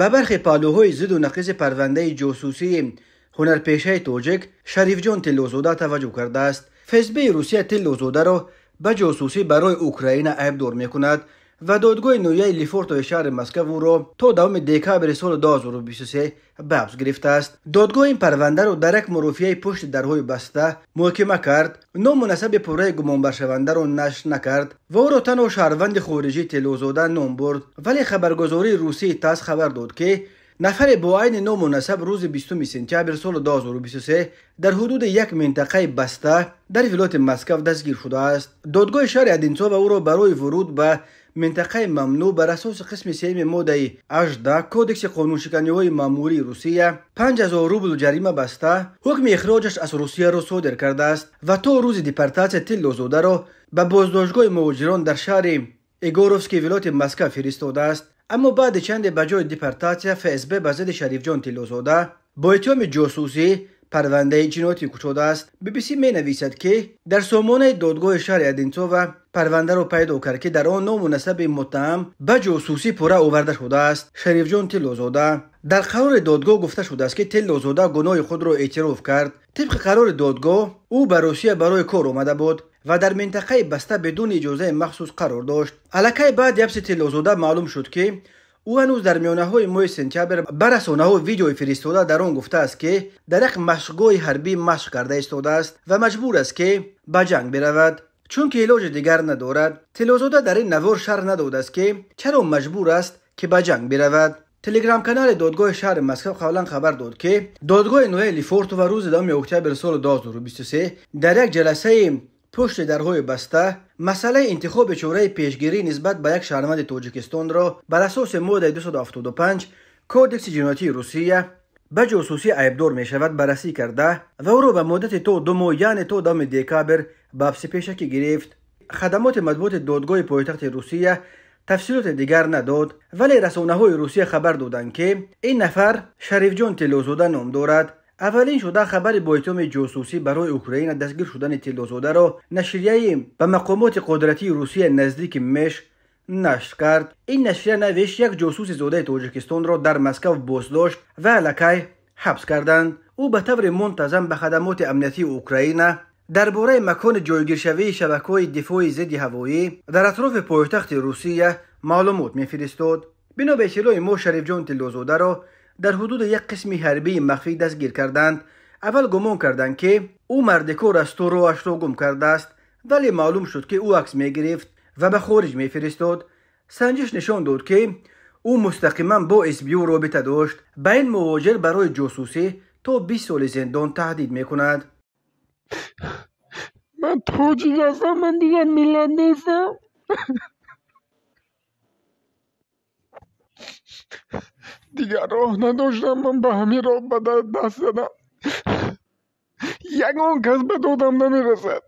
Ба бархе паҳлӯҳои зидду нақизи парвандаи ҷосусии ҳунарпешаи тоҷик Шарифҷон Тиллозода таваҷҷӯҳ кардааст. ФСБи Русия Тиллозодаро ба ҷосусӣ барои Украина айбдор мекунад ва додгоҳи ноҳияи Лефортови шаҳри Москав ӯро то 10 декабри соли 2023 ба ҳабс гирифтааст. Додгоҳ ин парвандаро дар як мурофиаи пушти дарҳои баста муҳокима кард, ному насаби пурраи гумонбаршавандаро нашр накард ва ӯро танҳо шаҳрванди хориҷии Тиллозода ном бурд. Вале хабаргузории русии ТАСС хабар дод, ки нафаре бо айни ному насаб рӯзи 20 сентябр соли 2023 дар ҳудуди як минтақаи баста дар вилояти Москав дастгир шудааст. Додгоҳи шаҳри Одинцова ӯро барои вуруд ба минтақаи мамнӯъ бар асоси қисми сеюми моддаи 18 Кодекси қонуншиканиҳои маъмурии Русия 5000 рубл ҷарима баста, ҳукми ихроҷаш аз Русияро содир кардааст ва то рӯзи депортатсия Тиллозодаро ба боздоштгоҳи муҳоҷирон дар шаҳри Егоровский вилояти Москав фиристодааст. Аммо баъди чанде ба ҷои депортатсия ФСБ ба зидди Шарифҷон Тиллозода бо иттиҳоми ҷосусӣ парвандаи ҷиноятӣ кушодааст. BBC менависад, ки дар сомонаи додгоҳи шаҳри Одинцова парвандаро пайдо кард, ки дар он ному насаби муттаҳам ба ҷосусӣ пурра оварда шудааст: Шарифҷон Тиллозода. Дар қарори додгоҳ гуфта шудааст, ки Тиллозода гуноҳи худро эътироф кард. Тибқи қарори додгоҳ, ӯ ба Русия барои кор омада буд ва дар минтақаи баста бидуни иҷозаи махсус қарор дошт. Аллакай баъди ҳабси Тиллозода маълум шуд, ки ӯ ҳанӯз дар миёнаҳои моҳи сентябр ба расонаҳо видеои фиристода дар он гуфтааст, ки дар як машқгоҳи ҳарбӣ машқ карда истодааст ва маҷбур аст, ки ба ҷанг биравад, чунки илоҷи дигар надорад. Тиллозода дар ин навор шарҳ надодааст, ки чаро маҷбур аст, ки ба ҷанг биравад. Телеграм-канали додгоҳи шаҳри Москав қаблан хабар дод, ки додгоҳи ноҳияи Лефортова рӯзи 10 октябри соли 2023 дар як ҷаласаи пушти дарҳои баста масъалаи интихоби чораи пешгирӣ нисбат ба як шаҳрванди Тоҷикистонро бар асоси моддаи 275 Кодекси ҷиноятии Русия ба ҷосусӣ айбдор мешавад баррасӣ карда ва ӯро ба муддати то 2 моҳ, яъне то 10 декабр ба ҳабси пешакӣ гирифт. Хадамоти матбуоти додгоҳи пойтахти Русия тафсилоти дигар надод, вале расонаҳои Русия хабар доданд, ки ин нафар Шарифҷон Тиллозода ном дорад. Аввалин шуда хабари бо иттиҳоми ҷосусӣ барои Украина дастгир шудани Тиллозодаро нашрияи ба мақомоти қудратии Русия наздики Меш нашр кард. Ин нашрия навишт, як ҷосуси зодаи Тоҷикистонро дар Москав боздошт ва аллакай ҳабс карданд. Ӯ ба таври мунтазам ба хадамоти амниятии Украина дар бораи макони ҷойгиршавии шабакаҳои дифои зидди ҳавоӣ дар атрофи пойтахти Русия маълумот мефиристод. Бино ба иттилои мо, Шарифҷон Тиллозодаро дар ҳудуди як қисми ҳарбии махфӣ дастгир карданд. Аввал гумон карданд, ки ӯ мардикор асту роҳашро гум кардааст, вале маълум шуд, ки ӯ акс мегирифт ва ба хориҷ мефиристод. Санҷиш нишон дод, ки ӯ мустақиман бо СБЮ робита дошт. Ба ин муҳоҷир барои ҷосусӣ то 20 соли зиндон таҳдид мекунад. Ман тоҷик ҳастам, ман дигар миллат нестам. Дигар роҳ надоштам, ман ба ҳамин роҳ ба даст задам. Ягон кас ба додам намерасад.